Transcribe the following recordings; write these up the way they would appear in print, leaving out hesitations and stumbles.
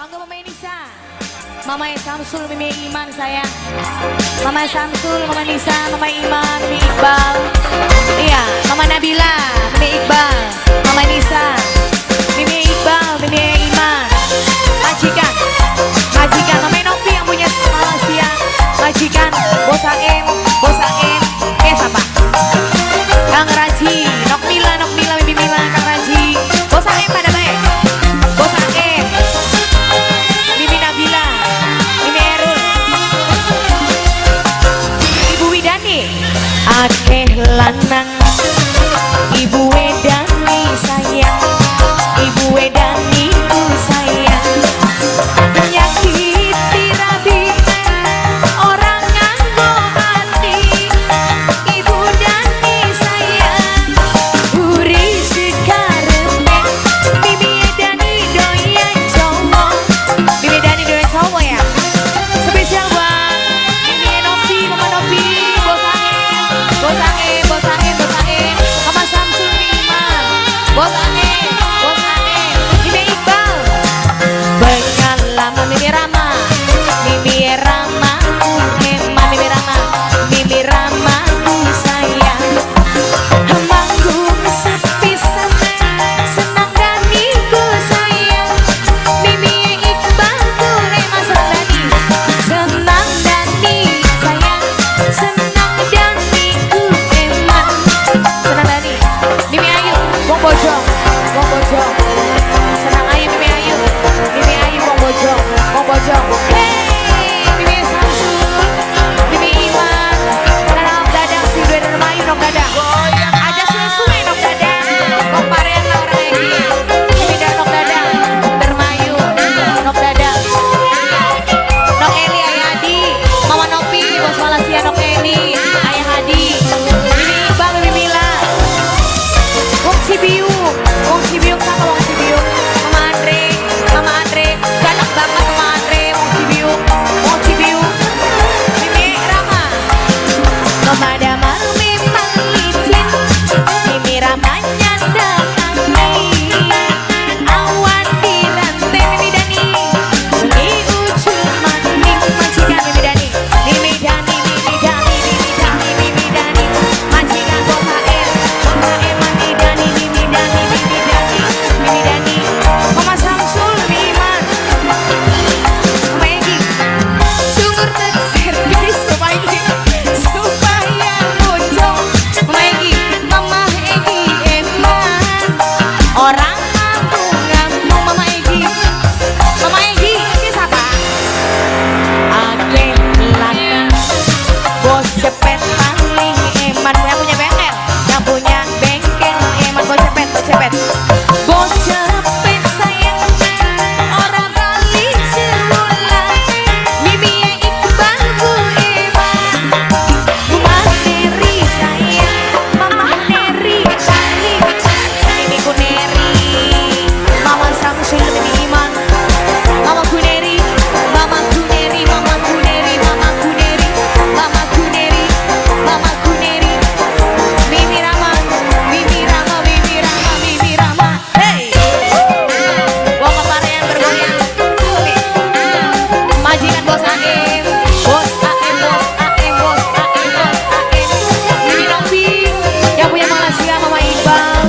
Mangga Mama Nisa. Mama Samsul, Mimi Iman sayang. Mama Samsul, Mama Nisa, Mama Iman, Mimi Iqbal. Iya, Mama Nabila, Mimi Iqbal, Mama Nisa, Mimi Iqbal, Mimi Iman. Majikan, majikan Mama Novi yang punya Malaysia. Majikan, Bos AM, Bos AM, eh siapa? Kang Raji, Nok Mila, Nok Mila, Mimi Mila, Kang Raji. Bos AM pada baik. Bos AM, Mimi Nabila, Mimi Erul, Ibu Widani, akeh lanang, Ibu Wedani sayang, Ibu Wedani ku sayang, nyakiti rabi, ora nganggo hati, Ibu Dani sayang, buri sekarepe, Mimi Dani doyan cowok, Mimi Dani doyan cowok ya. Spesial buat Mimi Novi, Mama Novi, Bos Aem, Bos Aem, Bos Aem, Bos Aem, Mama Samsul, Mimi Iman, Bos Aem, Bos Aem, Mimi Iqbal, pengalaman Mimi Rama, Mimi Rama, Emma Mimi Rama, Mimi Rama ku sayang, manggung sepisan, senang Dani ku sayang, Mimi Iqbal ku emang senang Dani, senang Dani sayang, senang Dani ku eman, senang Dani, Mimi Ayu, wong bojong, wong bojong, senang Ayu Mimi Ayu, Mimi Ayu wong bojong, wong bojong, hey, Mimi Samsul, Mimi Iman, Nanang Dadang sing duwe Dermayu Nok Dadang, aja suwe-suwe Nok Dadang, wong parean lah orang iki, Mimi dan Nok Dadang, Dermayu, Nok Dadang, Nok Eli Ayah Adi, Mama Nopi, Bos Malaysia Nok Eli, Ayah Hadi, Mimi Iqbal, Mimi Mila, Wong Cibiuk, Wong Cibiuk sama Wong Cibiuk, Mama Andre, Mama Andre, galak banget Mama Andre, Wong Cibiuk, Wong Cibiuk, Mimi Rama, Mama Damar memang licin, Mimi Rama nyandak angin, awan dirantai Mimi Dani, bengi ucul maning majikan Mimi Dani, Mimi Dani, Mimi Dani, Mimi Dani, Mimi Dani, majikan Bos AM, Bos AM Mimi Dani, Mimi Dani, Mimi Dani, Mimi Dani, Mama Samsul, Mimi Iman, Mama Egi, cungur tek servis Mama Egi, supaya muncul Mama Egi, Mama Egi eman, orang mampu ngamuk Mama Egi, Mama Egi, ini siapa? Akeh lanang, bos cepet paling eman, yang punya bengkel, yang punya bengkel eman, bos cepet, bos cepet, bos cepet sayang, ora bali sebulan, Mimi Iqbal ku eman, Mama Neri sayang, Mama Neri paling, Mimi ku Neri, Mama Samsul, Mimi Iman, Mama Kuneri, Mama Kuneri, Mama Kuneri, Mama Kuneri, Mama Kuneri, Mama Kuneri, Mimi Rama, Mimi Rama, Mimi Rama, Mimi Rama, hey, wong keparean bergoyang, majikan Bos AM, Bos AM, Bos AM, Bos AM, Bos AM, Mimi Novi, yang punya Malaysia, Mama Iqbal,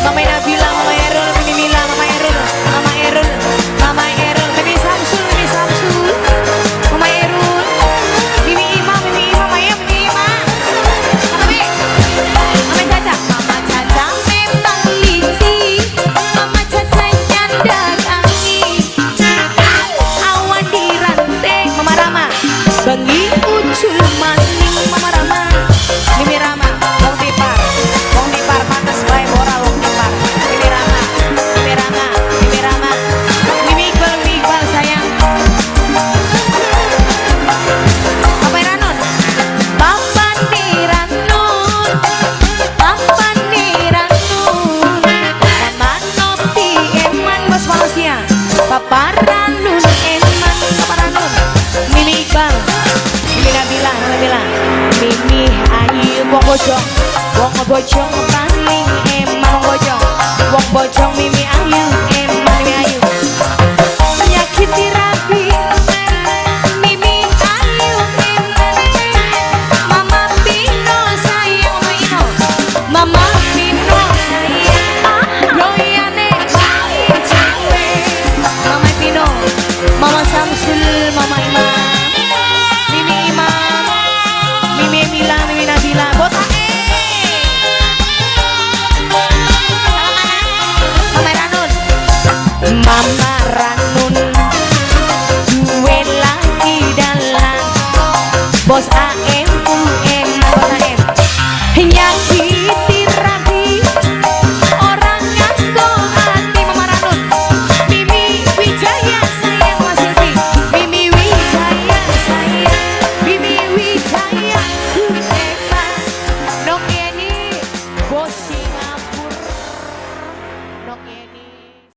Mama Nabila, Mama Erul, Mimi Mila, Mama Erul, Mama Erul, Mama Erul, Mimi Samsul, Mimi Samsul, Mama Erul, Mimi Ima, Mimi Ima, Maya, Mimi Ima, Mama B, Mama Caca, Mama Caca memang licik, Mama Caca nyandak angin, awan dirantai, Mama Rama, bengi ucul maning, Mama Rama, Mimi Rama, Wong Tipar, Wong Tipar pantes bae ora Wong Tipar, Mimi Rama, Mimi Rama, Mimi Rama, Mimi Iqbal, Mimi Iqbal sayang. Papa Ranon, Papa Niranon, Papa Niranon, Mama Nopi Eman Bos Malaysia, Papa Ranun Eman, Papa Ranun, Mimi Iqbal, Mimi Nabila, Nabila, Mimi Ayu, Wong Bojong, Wong Bojong paling eman Wong Bojong, Wong Bojong Mimi Ayu, eman Mimi Ayu. Mama Ranun, duwe laki dalang, Bos.